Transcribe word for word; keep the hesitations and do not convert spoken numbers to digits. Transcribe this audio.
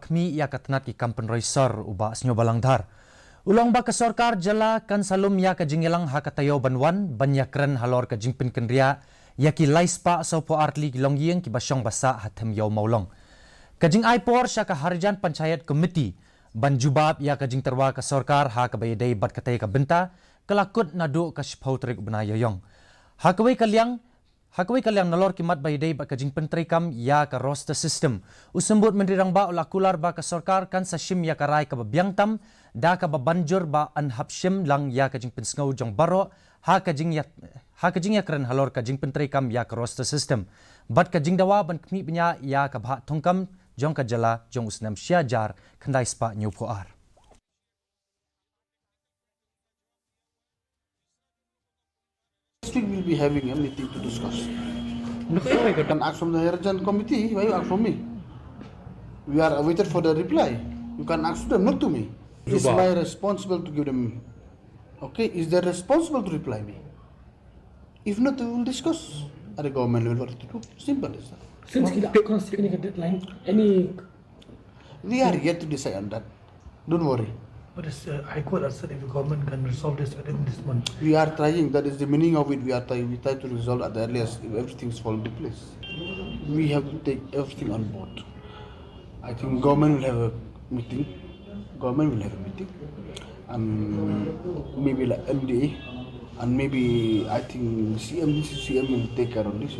khmih ïa ka tnat ki kam pynroi sor u Bah Sniawbhalang Dhar. U la ong ba ka sorkar jylla kan sa lum ïa ka jingïalang ha ka taïew ban wan ban ïakren halor ka jingpynkynriah ïa ki lai spah saw phew ar tylli ki longïing kiba shong ba sah ha Them Ïew Mawlong. Ka jingai por sha ka Harijan Panchayat Committee ban jubab ïa ka jingtyrwa ka sorkar ha kaba ïadei bad katei ka bynta ka la kut naduh ka shiphew tarik u bnai Ïaiong. Ha kawei ka liang, ha kawei ka liang nalor ki mat ba ïadei bad ka jingpyntreikam ïa ka roster system, u Symbud Myntri Rangbah u la kular ba ka sorkar kan sa shim ïa ka rai kaba biang tam da kaba ban jur ban hap shim lang ïa ka jingpynsngew jong baroh ha ka jingïa, ha ka jingïakren halor ka jingpyntreikam ïa ka roster system bad ka jingdawa ban khmih bniah ïa ka bhah thongkam jong ka jylla jong u snem shi hajar khyndai spah hynñiew phew ar. Next week we'll be having a meeting to discuss. You can ask from the Harijan Committee, why you ask from me? We are waited for the reply. You can ask to them, not to me. It's my responsible to give them. Okay, is their responsible to reply me? If not, we will discuss. At the government level, what to do. Simple as that. Since kita considering a deadline, any We are yet to decide on that. Don't worry. But it's, uh, High Court has said if the government can resolve this within this month. We are trying. That is the meaning of it. We are trying. We try to resolve at the earliest if everything is fall into place. We have to take everything on board. I think government will have a meeting. Government will have a meeting, and maybe like M D A, and maybe I think C M, C M will take care of this.